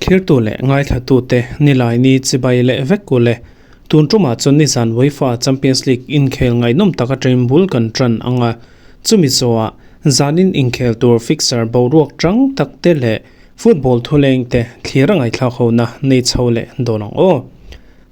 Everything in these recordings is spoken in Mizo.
Thlirtu leh ngaithlatute Nilaini chibai leh vek u le. Tun tumah chuan nizan UEFA Champions League inkhel ngaihnawm taka ṭaim bul kan ṭan ang a. Chumi zawhah zanin inkhel tur fixture boruak ṭang tak te leh football thulengte thlir a ngaihthlak hona nei chho leh dawn ang aw.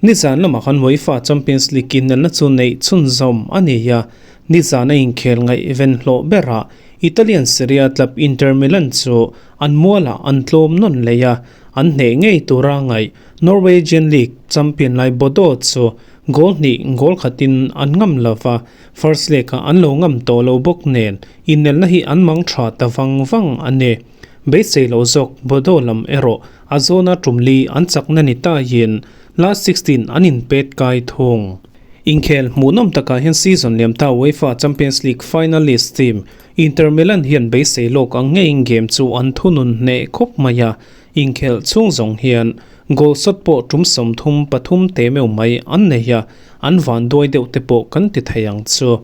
Nizan lamah khan UEFA Champions League inelna chu neih chhunzawm a ni a, nizan a inkhel ngaihven hlawh berah Italian Serie A club Inter Milan chu an mualah an tlawm nawn leh a, an hneh ngei tura ngaih Norwegian League champion lai Bodo chu goal hnih goal khatin an ngam lo va, first leg-ah an lo ngam tawh lo bawk nen inelna hi an mang tha ta vang vang a ni. Beisei lo zawk Bodo lam erawh a zawna tum li an chakna ni taiin last 16 an inpet kai thung. Inkhel hmuhnawm takah hian season liam ta UEFA Champions League finalist team Inter Milan hian beisei lawk ang ngeiin game chu an thunun hneh khawp mai a, inkhel chhung zawng hian goal shot pawh tum 33 te meuh mai an nei a, an van duai deuh te pawh kan ti thei ang chu.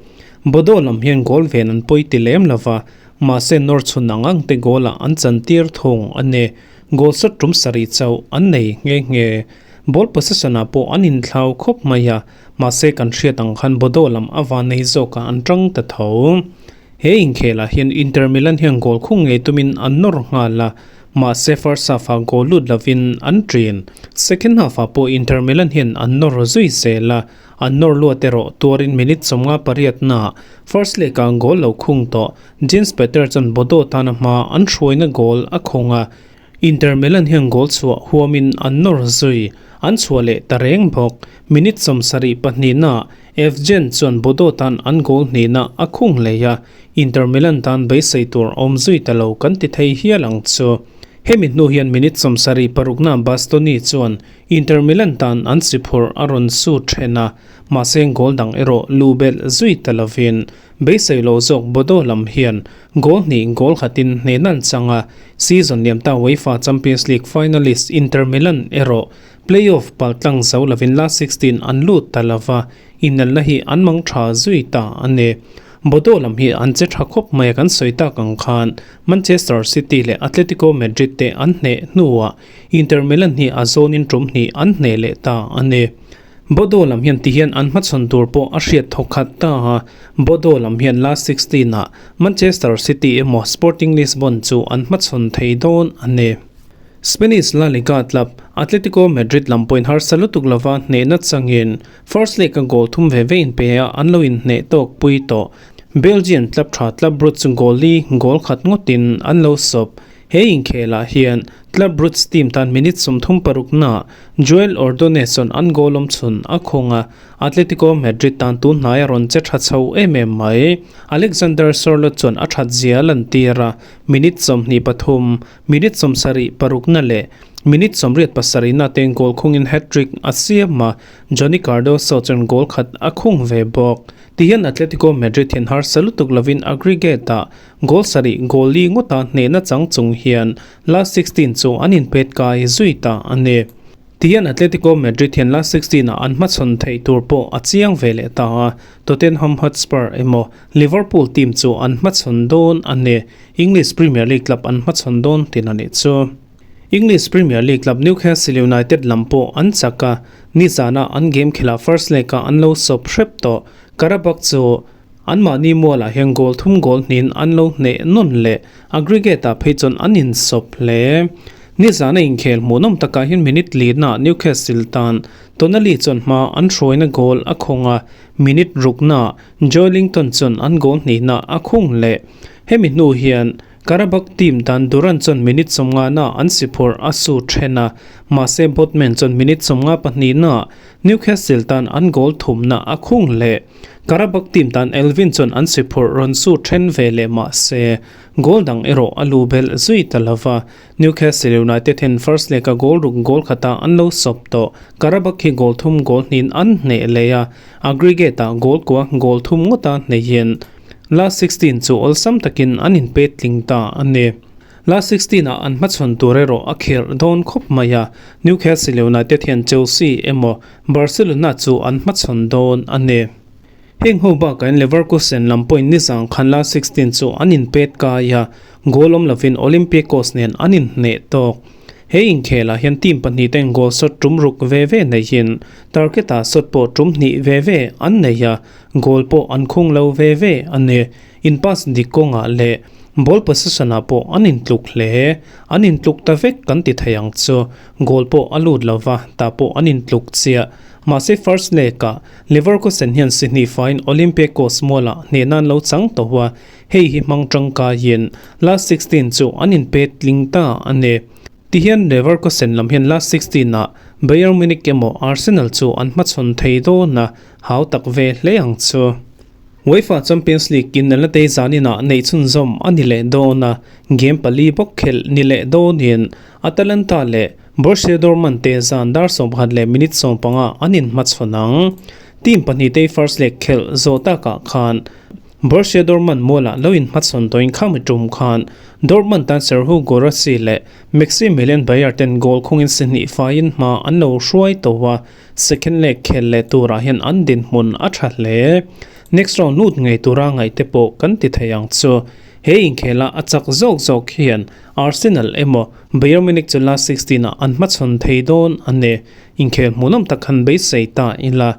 Bodo lam hian goal ven an pawi ti lem lova, mahse nawr chhun ang ang te goal ah an chantir thung a ni. Goal shot tum sarih chauh an nei nghe nghe. Ball possession ah pawh an inthlau khawp mai a, mahse kan hriat ang khan Bodo lam a van nei zawk ah an tang ta tho. He inkhel ah hian Inter Milan hian goal khung ngei tumin an nawr nghal a, mahse first half ah goal lut lovin an ṭin. Second half ah pawh Inter Milan hian an nawr zui zel a, an nawr luat erawh tuarin minute 58 ah first leg ah goal lo khung tawh Jens Peter chuan Bodo tana hma an hruaina goal a khawng a, Inter Milan hian goal chhuah huamin an nawr zui, an chhuah leh ta reng bawk. Minute 72 ah Evgen chuan Bodo tan an goal hnihna a khung hlei a, Inter Milan tan beisei tur awm zui ta lo kan ti thei hial ang chu. Hemi hnu hian minute 76 ah Bastoni chuan Inter Milan tan an si phurh a rawn su then a, mahse goal dang erawh lu belh zui ta lovin Beisei lo zawk Bodo lam hian goal hnih goal khatin hnen an chang a, season liam ta UEFA Champions League finalist Inter Milan erawh play-off paltlang zo lovin last 16 an lut ta lova, inelna hi an mang tha zui ta a ni. Bodo lam hi an che tha khawp mai a kan sawi tak ang khan Manchester City leh Atletico Madrid te an hneh hnuah Inter Milan hi a zawnin tum hnih an hneh leh ta a ni. Bodo lam hian tihian an hmachhawn tur pawh a hriat thawk khat ta a, Bodo lam hian last 16 ah Manchester City emaw Sporting Lisbon chu an hmachhawn thei dawn a ni. Spanish La Liga club Atletico Madrid lam pawhin harsa lutuk lova hnehna changin first leg a goal thum ve ve inpe a an lo inhneh tawk pui tawh. Belgian club tha Club Brugge chu goal li goal khat ngawtin an lo sawp. He inkhelah hian Club Brugge team tan minute 36 na Joel Ordonez chuan an goal awm chhun a khawng a, Atletico Madrid tan tun hnai a rawn che tha chho em em mai. Alexander Sorloth chuan a that zia a lantir a, minute 23, minute 76 na leh minute 87 na te goal khungin hat-trick a siam a, Johnny Cardoso chuan goal khat a khung ve bawk. Tihian Atletico Madrid hian harsa lutuk lovin aggregate ah goal sarih goal li ngawta hnehna chang chung hian last 16 chu an inpet kai zui ta a ni. Tihian Atletico Madrid hian last 16 ah an hmachhawn theih tur pawh a chiang ve leh ta a, Tottenham Hotspur emaw Liverpool team chu an hmachhawn dawn a ni. English Premier League club an hmachhawn dawn tin a nih chu. English Premier League club Newcastle United lam pawh an chak a, nizana an game khelh first leg ah an lo sawp hrep tawh. Qarabag chu anmahni mualah hian goal thum goal hnin an lo hneh nawn leh aggregate ah phei chuan an insawp hle. Nizana inkhel hmuhnawm takah hian minute lina Newcastle tan Tonali chuan hma an hruaina goal a khawng a, minute rukna Joelinton chuan an goal hnihna a khung leh. Hemi hnu hian Qarabag team dan Duran chuan minute 50 na an si phurh a su then a, mahse Botman chuan minute 52 na Newcastle tan an goal thumna a khung leh. Qarabag team tan Elvin chuan an si phurh rawn su then ve leh mahse goal dang erawh a lu belh zui ta lova. Newcastle United hian first leg a goal ruk goal khata an lo sawp tawh. Qarabag hi goal thum goal hnin an hneh leh a, aggregate ah goal kua goal thum ngawta hneihin Last 16 chu awlsam takin an inpet tling ta a ni. Last 16 ah an hmachhawn tur erawh a kherh dawn khawp mai a, Newcastle United hian Chelsea emaw Barcelona chu an hmachhawn dawn a ni. Heng ho bakah hian Leverkusen lam pawhin nizang khan last 16 chu an inpet kai a, goal awm lovin Olympiakos nen an inhneh tawk. He inkhelah hian team pahnihten goal shot tum ruk ve ve neihin target-ah shot pawh tum hnih ve ve an nei a, goal pawh an khung lo ve ve a ni. In pass dik kawngah leh ball possession-ah pawh an intluk hle. An intluk ta vek kan ti thei ang chu. Goal pawh a lut lo va, tah pawh an intluk chiah. Mahse first leg-ah Leverkusen hian si hnih faiin Olympiakos mualah hnehna an lo chang tawh a, hei hi hmang tangkaiin last 16 chu an inpet tling ta a ni. Tihian Leverkusen lam hian last 16 ah Bayern Munich emaw Arsenal chu an hmachhawn thei dawn a, hau tak ve hle ang chu. UEFA Champions League in la tei zaninah neih chhunzawm a ni leh dawn a, game pali bawk khelh ni leh dawnin Atalanta leh Borussia Dortmund te zan dar 11 leh minute 15 an inhmachhawn ang. Team pahnih te first leg khelh zawh takah khan Borussia Dortmund mualah lo inhmachhawn tawhin khami tum khan Dortmund tan Serhou Guirassy leh Maximilian Beier ten goal khungin si hnih faiin hma an lo hruai tawh a, Second leg khel leh turah hian an dinhmun a tha hle. Next round lut ngei tura ngaih te pawh kan ti thei ang chu. He inkhela a chak zawk zawk hian Arsenal emaw Bayern Munich chu last 16 ah an hmachhawn thei dawn a ni. Inkhel hmuhnawm tak khan beisei ta ila.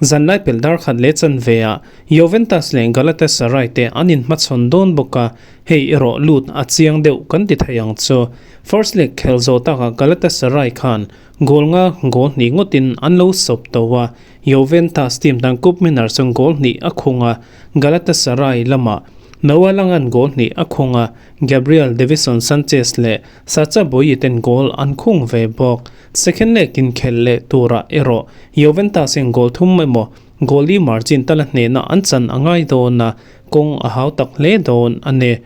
Zanlai pelh dar khat leh chanve ah Juventus leh Galatasaray te an inhmachhawn dawn bawk a, hei erawh lut a chiang deuh kan ti thei ang chu. First leg khel zawh takah Galatasaray khan Goal nga goal hnih ngawtin an lo sawp tawh a, Juventus team tan cup winner chuan goal hnih a khung a, Galatasaray lamah Noah Langan goal hnih a khung a, Gabriel Davison Sanchez leh Sacha Boey ten goal an khung ve bawk. Second leg inkhelh leh turah erawh Juventus hian goal thum emaw goal li margin tala hnehna an chan a ngai dawn a, kawng a hau tak hle dawn a ni.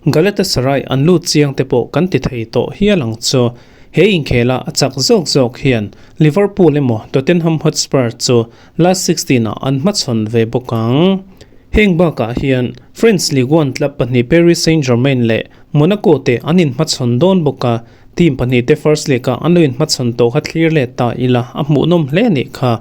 Galatasaray an lut chiang te pawh kan ti thei tawh hial ang chu. He inkhela a chak zawk zawk hian Liverpool emaw Tottenham Hotspur chu last 16 ah an hmachhawn ve bawk ang. Heng bakah hian French Ligue 1 club pahnih Paris Saint-Germain leh Monaco te an inhmachhawn dawn bawk a, team pahnih te first leg ah an lo inhmachhawn tawh kha thlir let ta ila a hmuhnawm hle anih kha.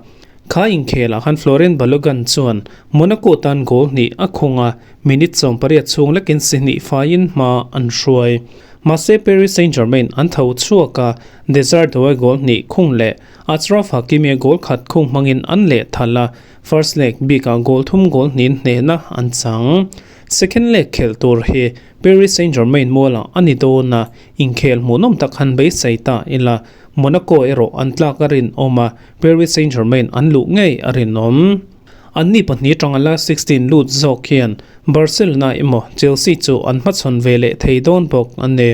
Kha inkhelah khan Florent Balogun chuan Monaco tan goal hnih a khung a, minute 18 chhung lekin si hnih faiin hma an hruai. Mahse Paris Saint-Germain an tho chhuak a, Desire Doue goal hnih khung leh Achraf Hakimi goal khat khung hmangin an leh thal a, first leg bikah goal thum goal hnin hnehna an chang. Second leg khelh tur hi Paris Saint-Germain mualah a ni dawn a, inkhel hmuhnawm tak han beisei ta ila. Monaco erawh an tlak a rinawm a, Paris Saint-Germain an luh ngei a rinawm. Anni pahnih atanga last 16 lut zawk hian Barcelona emaw Chelsea chu an hmachhawn ve leh thei dawn bawk a ni.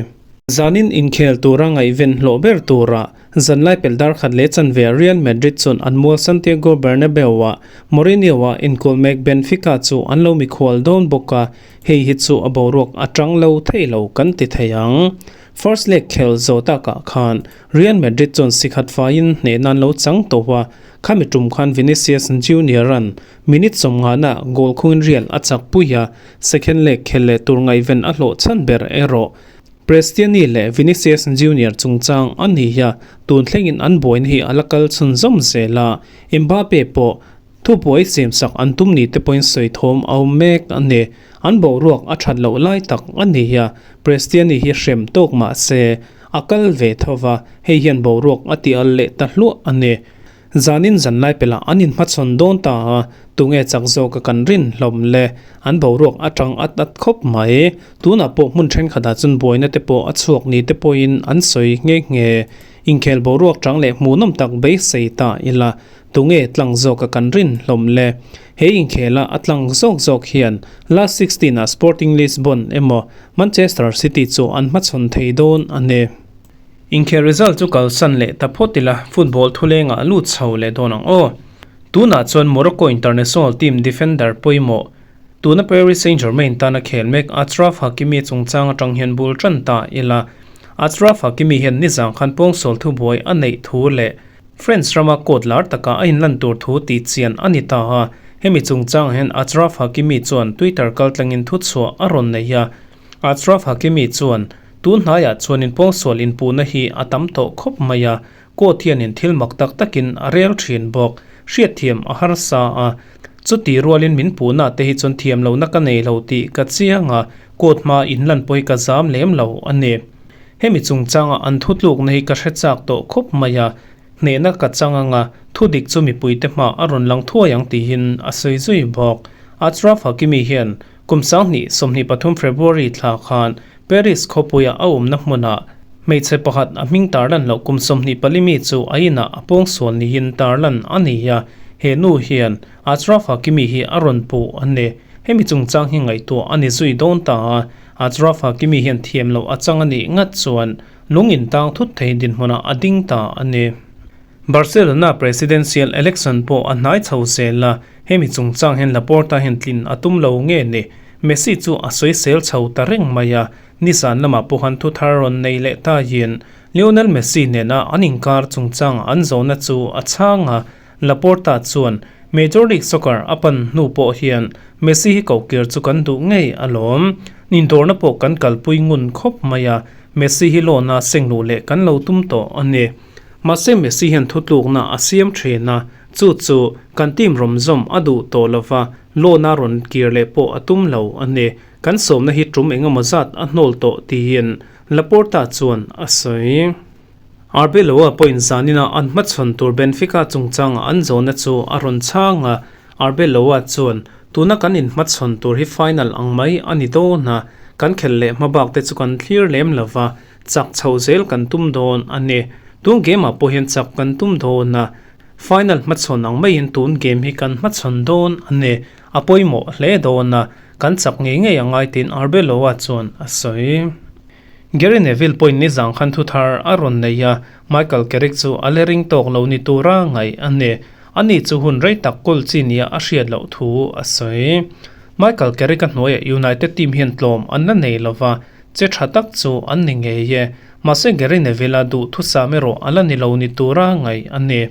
Zanin inkhel tura ngaihven hlawh ber tura zanlai pelh dar khat leh chanve Real Madrid chuan an mual Santiago Bernabeu-ah Mourinho-a inkawl mek Benfica chu an lo mikhual dawn bawk a, hei hi chu a boruak a tang lo thei lo kan ti thei ang. First leg khel zo takah khan Real Madrid chuan si khat faiin hnehna an lo chang tawh a, khami tum khan Vinicius Junior-a'n minute 50-na goal khungin Real a chak pui a, second leg khel leh tur ngaihven a hlawh chhan ber erawh Prestianni leh Vinicius Junior chungchang a ni a, tun thlengin an buaina hi a la kal chhunzawm zel a, Mbappe pawh Thubuai siamsak an tum ni te pawhin sawi thawm a awm mek a ni. An boruak a that loh lai tak a ni a, Prestianni hi hrem tawk mah se a kal ve tho va, hei hian boruak a ti al leh ta hluah a ni. Zanin zanlai pelah an inhmachhawn dawn ta a, tunge chak zawka kan rin hlawm le? An boruak a tang at at khawp mai. Tunah pawh hmun thenkhatah chuan buaina te pawh a chhuak ni te pawhin an sawi nghe nghe. Inkhel boruak tang leh hmuhnawm tak beisei ta ila, Tunge tlang zawka kan rin hlawm le? He inkhela a tlang zawk zawk hian last 16 ah Sporting Lisbon emaw Manchester City chu an hmachhawn thei dawn a ni. Inkhel result chu kalsan leh ta phawt ila, football thulengah lut chho leh dawn ang aw. Tunah chuan Morocco international team defender pawimawh, tuna Paris Saint-Germain tana khel mek Achraf Hakimi chungchang atang hian bul tan ta ila. Achraf Hakimi hian nizang khan pawngsual thubuai a neih thu leh France rama court lar taka a inlan tur thu tih chian a ni ta a, hemi chungchang hian Achraf Hakimi chuan Twitter kaltlangin thuchhuah a rawn nei a. Achraf Hakimi chuan, Tun hnaiah chuan inpawngsual inpuhna hi a tam tawh khawp mai a, court hianin thil mak tak takin a rel thin bawk, hriatthiam a harsa a. Chuti rualin min puhna te hi chuan thiam lohna ka nei lo tih ka chiang a, court hma inlan pawh hi ka zam lem lo a ni. Hemi chungchanga an thutlukna hi ka hre chak tawh khawp mai a, hnehna ka chang anga thudik chu mipuite hma a rawn lang thuai ang tihin a sawi zui bawk. Achraf Hakimi hian kum 2023 February thla khan Paris khawpuia a awmna hmunah hmeichhe pakhat a hming tarlan loh kum 24 mi chu a inah a pawngsual niin tarlan a ni a, he nu hian Achraf Hakimi hi a rawn puh a ni. Hemi chungchang hi ngaihtuah a ni zui dawn ta a, Achraf Hakimi hian thiam loh a chang a nih ngat chuan lung intang thut thei dinhmunah a ding ta a ni. Barcelona presidential election pawh a hnai chho zel a, hemi chungchang hian Laporta hian tlin a tum lo nge ni? Messi chu a sawisel chho ta reng mai a, nizan lamah pawhan thu thar rawn nei leh ta yin Lionel Messi nena an inkar chungchang an zawhna chu a chhang a, Laporta chuan Major League Soccer a pan hnu pawh hian Messi hi kohkir chu kan duh ngei alawm. Indawrna pawh kan kalpui ngun khawp mai a, Messi hi loan a seng luh leh kan lo tum tawh a ni. Mahse Messi hian thutlukna a siam thin a, chu chu kan team rawm zawm a duh tawh lova loan a rawn kir leh pawh a tum lo a ni. Kan sawmna hi tum engemaw zat a hnawl tawh tiin Laporta chuan a sawi. Arbeloa pawhin zanina an hmachhawn tur Benfica chungchanga an zawhna chu a rawn chhang a, Arbeloa chuan, Tuna kan inhmachhawn tur hi final ang mai a ni dawn a, kan khelh leh hmabak te chu kan thlir lem lo va, chak chhoh zel kan tum dawn a ni. Tun game ah pawh hian chak kan tum dawn a, final hmachhawn ang maiin tun game hi kan hmachhawn dawn a ni. A pawimawh hle dawn a, kan chak ngei ngei a ngai tiin Arbeloa chuan a sawi. Gary Neville pawhin nizang khan thu thar a rawn nei a, Michael Carrick chu a le ring tawk lo ni tura ngaih a ni. Ani chu hun rei tak kawl chi nia a hriat loh thu a sawi. Michael Carrick a hnuaiah United team hian tlawm an la nei lova, che tha tak chu an ni ngei e. Mahse Gary Neville a duh thusam erawh a la ni lo ni tura ngaih a ni.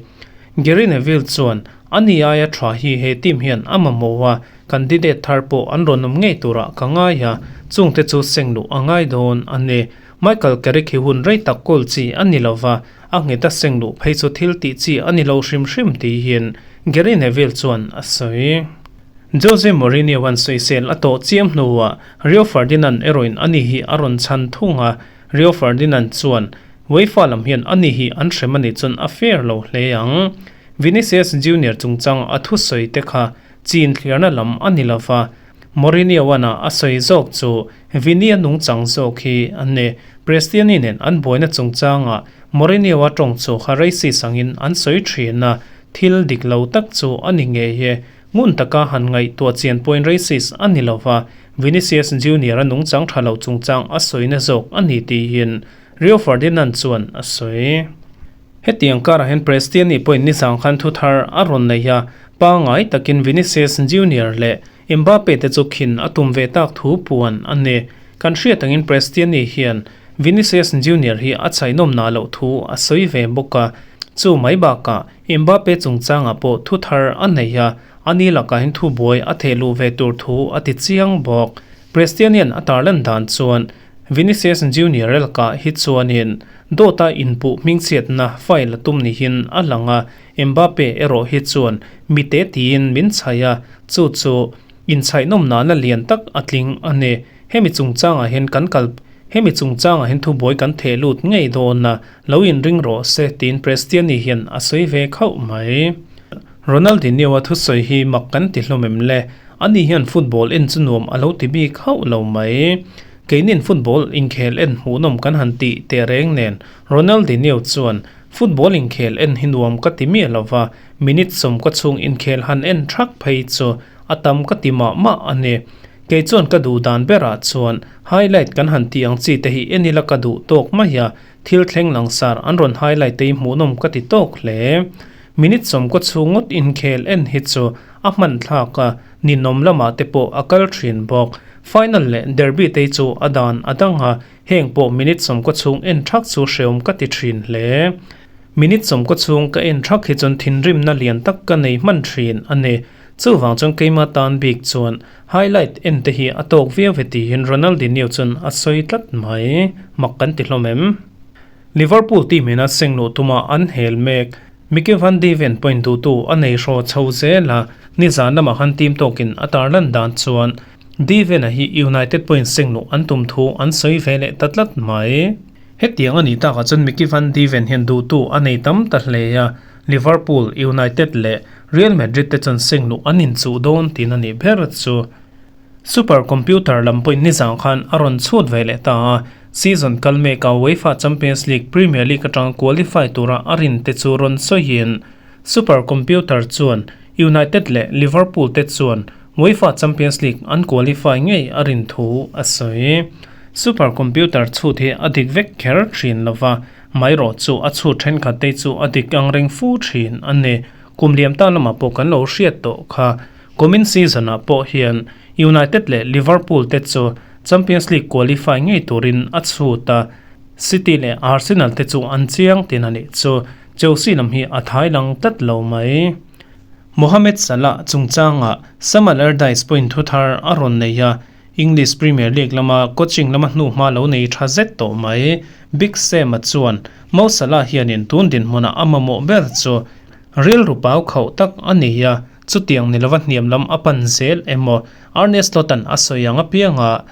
Gary Neville chuan, Ani aia tha hi he team hian a mamawh a, Candidate thar pawh an rawn awm ngei turah ka ngai a, chungte chu seng luh a ngai dawn a ni. Michael Carrick hi hun rei tak kawl chi a ni lo va, a nghet a seng luh phei chu thil tih chi a ni lo hrim hrim tiin Gary Neville chuan a sawi. Jose Mourinho-a'n sawisel a tawh chiam hnuah Rio Ferdinand erawhin ani hi a rawn chhan thung a, Rio Ferdinand chuan, UEFA lam hian ani hi an hrem a nih chuan a fair lo hle ang. Vinicius Junior chungchang a thusawi te kha Chin thliarna lam a ni lova, Mourinho-a'n a sawi zawk chu Vini-a nungchang zawk hi a ni. Prestianni nen an buaina chungchangah Mourinho-a tawng chu kha racist angin an sawi thin a, thil dik lo tak chu a ni ngei e. Ngun taka han ngaihtuah chian pawhin racist a ni lova, Vinicius Junior-a nungchang tha lo chungchang a sawina zawk a ni tiin Rio Ferdinand chuan a sawi. Hetiang karah hian Prestianni pawhin nizang khan thu thar a rawn nei a, pangngai takin Vinicius Junior leh Mbappe te chu khin a tum ve tak thu puan a ni. Kan hriat angin Prestianni hian Vinicius Junior hi a chhaihnawm nah loh thu a sawi ve bawk a, chu mai bakah Mbappe chungchangah pawh thu thar a nei a, ani lakah hian thubuai a theh luh ve tur thu a ti chiang bawk. Prestiannian a tarlan dan chuan Vinicius Junior lakah hi chuanin dawta inpuh hmingchhiatna file a tum nihin a lang a, Mbappe erawh hi chuan mite tiin min chhaih a, chu chu inchhaihnawm nana lian tak a tling a ni. Hemi chungchangah hian kan kal Hemi chungchangah hian thubuai kan theh lut ngei dawn a, lo inring rawh se tiin Prestianni hian a sawi ve khauh mai. Ronaldinho-a thusawi hi mak kan ti hlawm em le? Ani hian football en chu nuam a lo ti bik hauh lo mai. Keinin football inkhel en hmuhnawm kan han tih teh reng nen Ronaldinho chuan football inkhel en hi nuam ka ti miah lova, minute sawm ka chhung inkhel han en thak phei chu a tam ka ti mah mah a ni. Kei chuan ka duh dan berah chuan highlight kan han tih ang chi te hi en ila ka duh tawk mai a, thil thleng langsar an rawn highlight te hi hmuhnawm ka ti tawk hle. Minute sawm ka chhung ngawt inkhel en hi chu a hman thlak a, ninawm lamah te pawh a kal thin bawk. Final leh derby te chu a dan a dang a, heng pawh minute 20 chhung en thak chu hreawm ka ti thin hle. Minute 20 chhung ka en thak hi chuan thinrimna lian tak ka nei hman thin a ni. Chuvang chuan keima tan bik chuan highlight en te hi a tawk viau ve tiin Ronaldinho chuan a sawi tlat mai. Mak kan ti hlawm em? Liverpool team ina seng luh tuma an hel mek. Micky van de Ven point duhtu a nei hraw chho zel a, nizan lamah khan team tawkin a tarlan dan chuan De Ven-a hi United point seng luh an tum thu an sawi ve leh ta tlat mai. Hetiang a nih takah chuan Micky van de Ven hian duhtu a nei tam ta hle a, Liverpool, United leh Real Madrid te chuan seng luh an inchuh dawn tiin a nih ber chu. Super computer lam pawhin nizan khan a rawn chhut ve leh ta a, season kal meka UEFA Champions League Premier League atanga qualify tura a rin te chu rawn sawiin Super computer chuan United leh Liverpool te chuan UEFA Champions League an qualify ngei a rin thu a sawi. Super computer chhut hi a dik vek kher thin lova, maherawh chu a chhut thenkhat te chu a dik ang reng fu thin a ni. Kum liam ta lamah pawh kan lo hriat tawh kha. Kumin season-ah pawh hian United leh Liverpool te chu Champions League qualify ngei turin a chhut a, City leh Arsenal te chu an chiang tin a nih chu. Chelsea lam hi a thai lang tlat lo mai. Mohamed Salah chungchangah Sam Allardyce pawhin thu thar a rawn nei a, English Premier League lama coaching lama hnuhma lo nei tha zet tawh mai. Big Sam-a chuan Mo Salah hianin tun dinhmunah a mamawh ber chu rilru pau khauh tak a ni a, Chutiang ni lova hniam lam a pan zel emaw Arne Slot-a'n a sawi ang apianga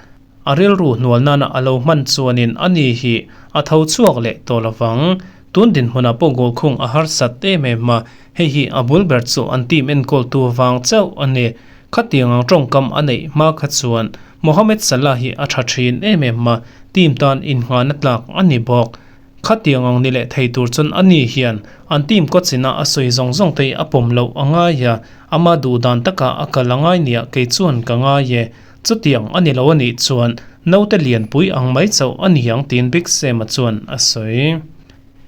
a rilru hnual nana a lo hman chuanin a ni hi a tho chhuak leh tawh lovang. Tun dinhmunah pawh goal khung a harsat em em a, hei hi a bul ber chu an team enkawltu vang chauh a ni. Khatiang ang tawngkam a neih hma kha chuan Mohamed Salah hi a tha thin em em a, team tan innghahna tlak a ni bawk. Khatiang ang ni leh thei tur chuan a ni hian an team kawchina a sawi zawng zawng te hi a pawm loh a ngai a, ama duh dan taka a kal a ngai nia kei chuan ka ngai e. Chutiang a ni lo a nih chuan naute lianpui ang mai chauh a ni ang tiin Big Sam-a chuan a sawi.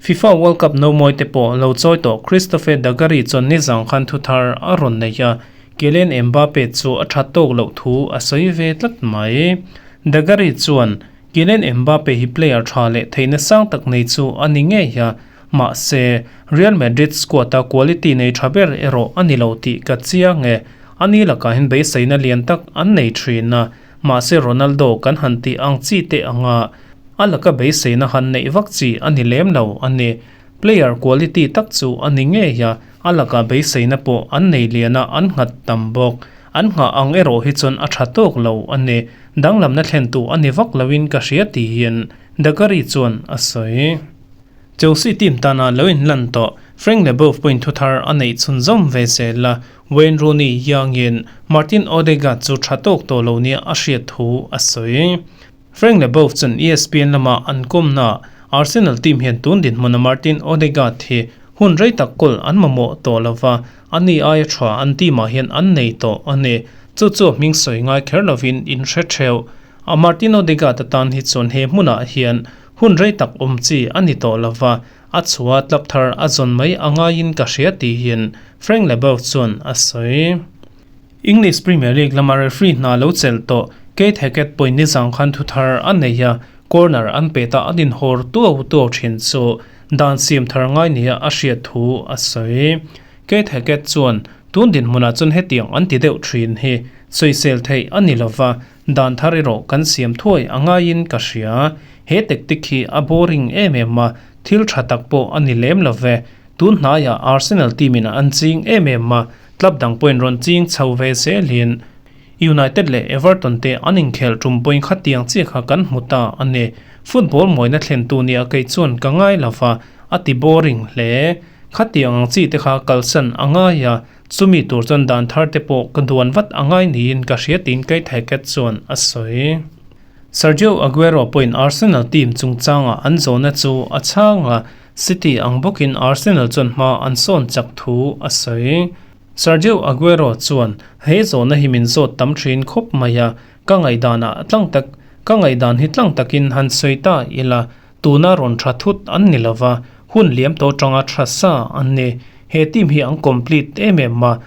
FIFA World Cup nomawi te pawh lo chawi tawh Christophe Dugarry chuan nizang khan thuthar a rawn nei a, Kylian Mbappe chu a that tawk loh thu a sawi ve tlat mai. Dugarry chuan Kylian Mbappe hi player tha leh theihna sang tak nei chu a ni ngei a, mahse, Real Madrid squad-a quality nei tha ber erawh a ni lo tih ka chiang e. A ni lakah hian beiseina lian tak an nei thin a, mahse Ronaldo kan han tih ang chi teh anga a laka beiseina han neih vak chi a ni lem lo a ni. Player quality tak chu a ni ngei a, a laka beiseina pawh an nei lian a, an nghat tam bawk. An nghah ang erawh hi chuan a tha tawk lo a ni. Danglamna thlentu a ni vak loin ka hria tiin Dagari chuan a sawi. Chelsea team tana lo inlan tawh Frank Leboeuf pawhin thuthar a neih chhunzawm ve zel a, Wayne Rooney iangin Martin Odegaard chu tha tawk tawh lo nia a hriat thu a sawi. Frank Leboeuf chuan ESPN lama an kawmnaah Arsenal team hian tun dinhmuna Martin Odegaard hi hun rei tak kawl an mamawh tawh lova, a ni aia tha an team ah hian an nei tawh a ni. Chu chu a hming sawi ngai kher lovin in hre theuh. A Martin Odegaard atan hi chuan he hmunah hian hun rei tak awm chi a ni tawh lova, a chhuah tlap thar a zawn mai a ngaiin ka hria tihin Frank Leboeuf chuan a sawi. English Premier League lama referee hna lo chelh tawh Keith Hackett pawhin nizang khan thu thar a nei a, corner an pet a an inhawr tuau tuau thin chu dan siam thar ngai nia a hriat thu a sawi. Keith Hackett chuan, Tun dinhmunah chuan hetiang an ti deuh thin hi sawisel theih a ni lova, dan thar erawh kan siam thuai a ngaiin ka hria. He tactic hi a boring em em a, thil tha tak pawh a ni lem love. Tun hnaiah Arsenal team in an ching em em a, Club dang pawhin rawn ching chho ve zelin United leh Everton te an inkhelh tum pawhin khatiang chiah kha kan hmu ta a ni. Football mawina thlentu nia kei chuan ka ngai lo va, a ti boring hle. Khatiang ang chi te kha kalsan a ngai a, chumi tur chuan dan thar te pawh ka duan vat a ngai niin ka hria tiin Keith Hackett chuan a sawi. Sergio Aguero pawhin Arsenal team chungchanga an zawhna chu a chhang a, City ang bawkin Arsenal chuan hma an sawn chak thu a sawi. Sergio Aguero chuan, He zawhna hi min zawt tam thin khawp mai a, ka ngaihdanah tlang tak, ka ngaihdan hi tlang takin han sawi ta ila, tuna rawn tha thut an ni lova, hun liam tawh tanga tha sa an ni. He team hi an complete em em a,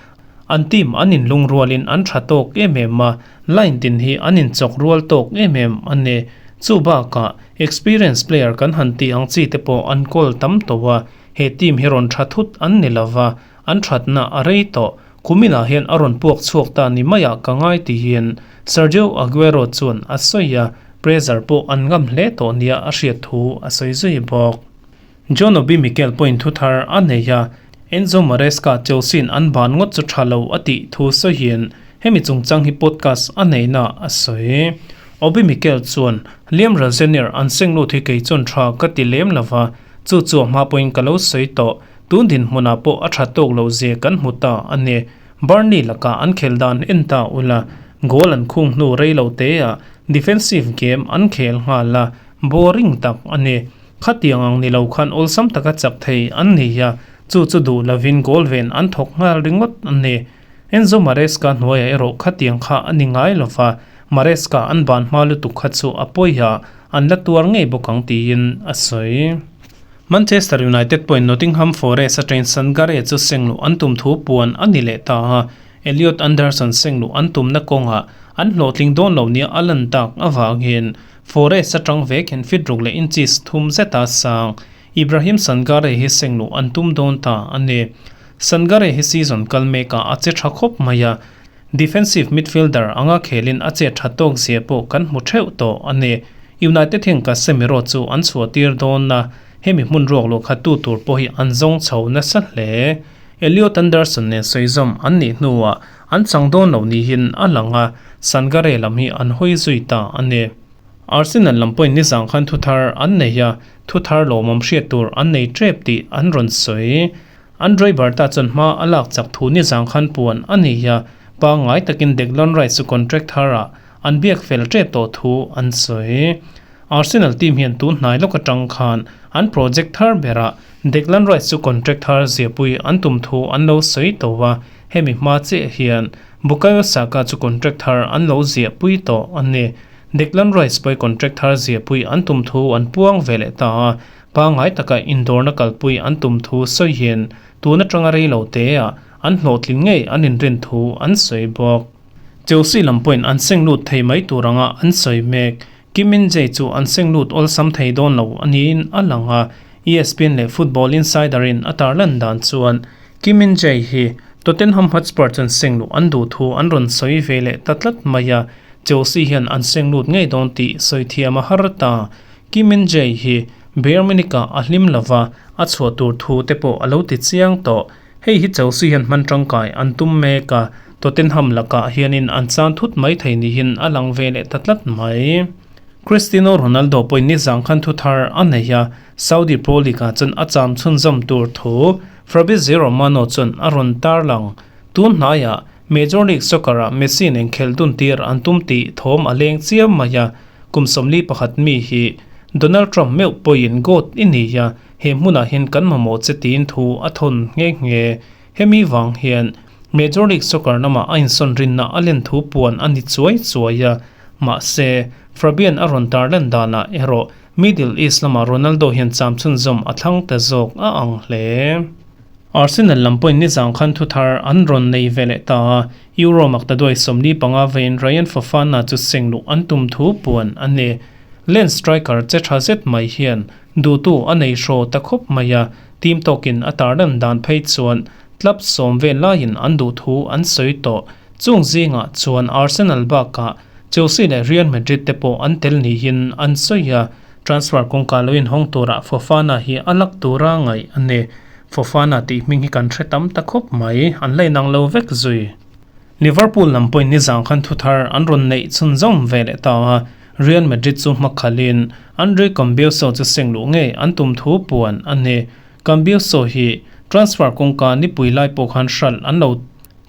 an team an inlungrualin an tha tawk em em a, line tin hi an inchawk rual tawk em em a ni. Chu bakah experience player kan han tih ang chi te pawh an kawl tam tawh a, he team hi rawn tha thut an ni lova, an thatna a rei tawh. Kuminah hian a rawn puak chhuak ta ni maiah ka ngai tihin Sergio Aguero chuan a sawi a, pressure pawh an ngam hle tawh nia a hriat thu a sawi zui bawk. John Obi Mikel pawhin thuthar a nei a. Enzo Maresca Chelsea-in an ban ngawt chu tha lo a tih thu sawiin hemi chungchang hi podcast a neihna a sawi. Obi Mikel chuan, Liam Rosenior an seng lut hi kei chuan tha ka ti lem lo va, chu chu a hma pawhin ka lo sawi tawh. Tun dinhmunah pawh a tha tawk lo zia kan hmu ta a ni. Burnley lakah an khel dan en ta ula, goal an khung hnu rei lo teah defensive game an khel nghal a, boring tak a ni. Khatiang ang ni lo khan awlsam taka chak thei an ni a, chu chu duh lovin goal ven an thawk nghal ringawt a ni. Enzo Maresca hnuaiah erawh khatiang kha a ni ngai lo va, Maresca an ban hma lutuk kha chu a pawi a, an la tuar ngei bawk ang tiin a sawi. Manchester United pawhin Nottingham Forest atangin Sangare chu sengluh an tum thu puan a ni leh ta a, Elliot Anderson sengluh an tumna kawngah an hlawhtling dawn lo nia a lan tak avangin Forest atang vek hian feet ruk leh inches thum zeta sang Ibrahim Sangare hi sengluh an tum dawn ta a ni. Sangare hi season kal mekah a che tha khawp mai a, defensive midfielder anga khelin a che tha tawk zia pawh kan hmu theuh tawh a ni. United hian Casemiro chu an chhuah tir dawn a, hemi hmun ruak luh khat tu tur pawh hi an zawng chho nasa hle. Elliot Anderson nen sawi zawm an nih hnuah an chang dawn lo niin a lang a, Sangare lam hi an hawi zui ta a ni. Arsenal lam pawhin nizang khan thuthar an nei a, thuthar lawmawm hriat tur an nei tep tih an rawn sawi. Andrei Berta chuan hma a lak chak thu nizang khan puan a ni a, pangngai takin Declan Rice chu contract tharah an biak fel tep tawh thu an sawi. Arsenal team hian tun hnai lawk atang khan an project thar berah Declan Rice chu contract thar ziahpui an tum thu an lo sawi tawh a, hemi hma chiah hian Bukayo Saka chu contract thar an lo ziahpui tawh a ni. Declan Rice pawh contract thar ziahpui an tum thu an puang ve leh ta a, pangngai taka indawrna kalpui an tum thu sawiin tun atanga rei lo teah an hlawhtling ngei an inrin thu an sawi bawk. Chelsea lam pawhin an seng lut thei mai tur anga an sawi mek. Kim Min Jae chu an seng lut awlsam thei dawn lo a niin a lang a, ESPN leh Football Insider in a tarlan dan chuan Kim Min Jae hi Tottenham Hotspur chuan seng luh an duh thu an rawn sawi ve leh ta tlat mai a, Chelsea hian an seng lut ngei dawn tih sawi thiam a har ta. Kim Min Jae hi Bayern Munich ah a hlim lova, a chhuah tur thu te pawh a lo ti chiang tawh. Hei hi Chelsea hian hman tangkai an tum mek a, Tottenham lakah hianin an chan thut mai thei niin a lang ve leh ta tlat mai. Cristiano Ronaldo pawhin nizang khan thu thar a nei a, Saudi Pro League-ah chuan a cham chhunzawm tur thu Fabrizio Romano chuan a rawn tarlang. Tun hnaiah Major League Soccer-ah Messi nen khelh dun tir an tum tih thawm a leng chiam mai a, kum 41 mi hi Donald Trump meuh pawhin GOAT i ni a, He hmunah hian kan mamawh che tiin thu a thawn nghe nghe. Hemi vang hian Major League Soccer lamah a insawn rinna a len thu puan a ni chuai chuai a. Mahse, Fabian a rawn tar lan danah erawh Middle East lamah Ronaldo hian cham chhunzawm a thlang ta zawk a ang hle. Arsenal lam pawhin nizang khan thuthar an rawn nei ve leh ta a, Euro maktaduai 45 veiin Ryan Fofana chu seng luh an tum thu puan a ni. Lens striker che tha zet mai hian Duhtu a nei hraw ta khawp mai a, team tawkin a tarlan dan phei chuan club sawm vel laiin an duh thu an sawi tawh. Chung zingah chuan Arsenal bakah Chelsea leh Real Madrid te pawh an tel niin an sawi a, transfer kawngka lo inhawng turah Fofana hi a lak tura ngaih a ni. Fofana tih hming hi kan hre tam ta khawp mai, an la inang lo vek zui. Liverpool lam pawhin nizang khan thuthar an rawn neih chhunzawm ve leh ta a, Real Madrid chu hmakhalin Andre Cambiaso chu seng luh ngei an tum thu puan a ni. Cambiaso hi transfer kawngka nipui lai pawh khan hralh an lo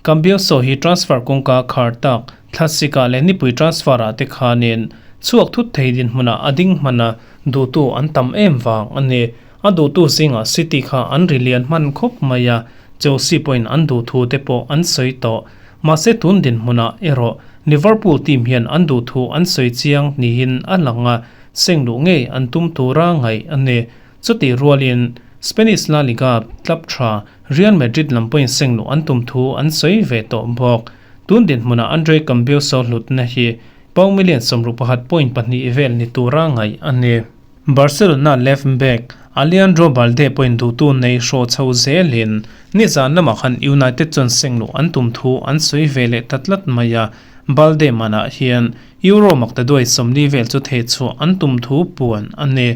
Cambiaso hi transfer kawngka khar tak thlasika leh nipui transfer ah te khanin chhuak thut thei dinhmunah a ding hman a, duhtu an tam em vang a ni. A duhtu zingah City kha an ri lian hman khawp mai a, Chelsea pawhin an duh thu te pawh an sawi tawh. Mahse tun dinhmunah erawh Liverpool team hian an duh thu an sawi chiang niin a lang a, seng luh ngei an tum tura ngaih a ni. Chutih rualin Spanish La Liga club tha Real Madrid lam pawhin seng luh an tum thu an sawi ve tawh bawk. Tun dinhmunah Andre Cambiaso hlutna hi pound million 61.2 vel ni tura ngaih a ni. Barcelona left back Alejandro Balde pawhin duhtu nei hraw chho zelin nizan lamah khan United chuan seng luh an tum thu an sawi ve leh ta tlat mai a, Balde manah hian Euro maktaduai 40 vel chu thehchhuah an tum thu puan a ni.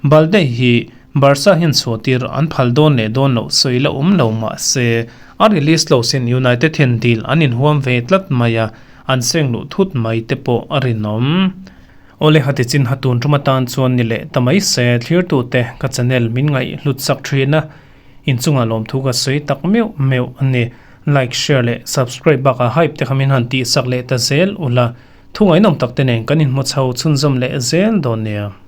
Balde hi Barca hian chhuahtir an phal dawn leh dawn loh sawi la awm lo mah se, a release close in United hian deal an inhuam ve tlat mai a, an seng luh thut mai te pawh a rinawm. Awle hati chin ha tun tum atan chuan ni leh ta mai se, thlirtute ka channel min ngaih hlut sak thin a, inchungah lawmthu ka sawi tak meuh meuh a ni. Like, share leh subscribe bakah hype te kha min han tihsak leh ta zel ula, thu ngaihnawm tak te nen kan inhmu chho chhunzawm leh zel dawn nia.